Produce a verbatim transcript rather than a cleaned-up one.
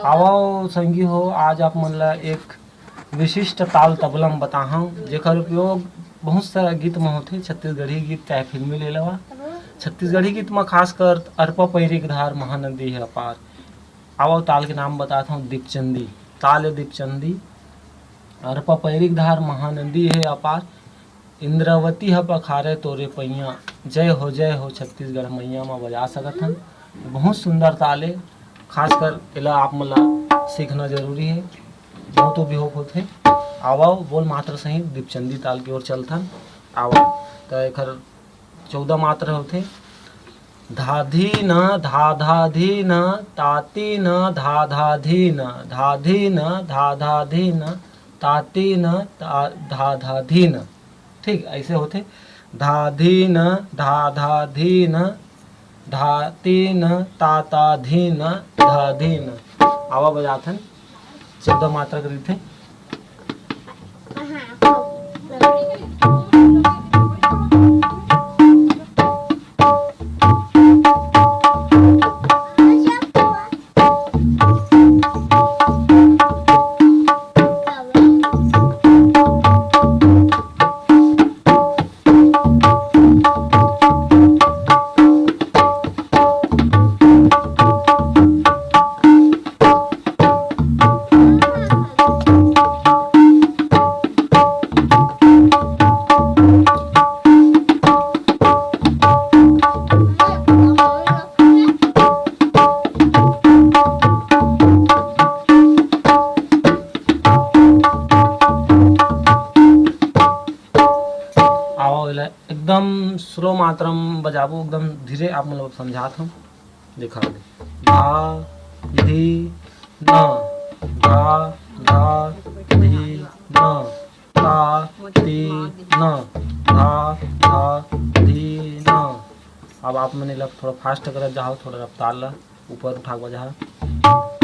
आवव संगी हो, आज आप मन ला एक विशिष्ट ताल तबला म बताहूँ, जेकर उपयोग बहुत सारा गीत म होथे, छत्तीसगढ़ी गीत चाहे फिल्मी ले लेवा। छत्तीसगढ़ी गीत म खासकर अरपा पैरी के धार महानदी हे अपार। आवव ताल के नाम बतात हूँ, दीपचंदी। ताल हे दीपचंदी। अरपा पैरी के धार महानदी हे अपार, इंद्रावती ह पखारे तोरे पैया। जय हो, जय हो छत्तीसगढ़ मैया म बजा सकत हन। बहुत सुंदर ताल हे, खासकर एला आप मन ला सीखना जरूरी हे, बहुत उपयोग होथे। आवव, बोल मात्रा सहित दीपचंदी ताल की ओर चलथन। आवव, त एखर चौदह मात्रा होथे। धाधी न, धाधाधी न, ताती न, धाधाधी न, धाधी न, धाधाधी न, ताती न, ता-, धाधाधी न। ठीक, ऐसे होथे। धाधी न, धाधाधी न, धाती न, ताताधी न, धाधी न। आवा बजाथन। चौदह मात्रा के रहिथे। आवव, एला एकदम स्लो मात्रा म बजाबो, एकदम धीरे। आप मन ल समझात हूँ, देखा दे। धा, धी, न, धा, धा, धी, न, ता, ती, न, धा, धा, धी, न। अब आप मन एला थोड़ा फास्ट करत जाओ, थोड़ा रफ्तार ला ऊपर उठा के बजा।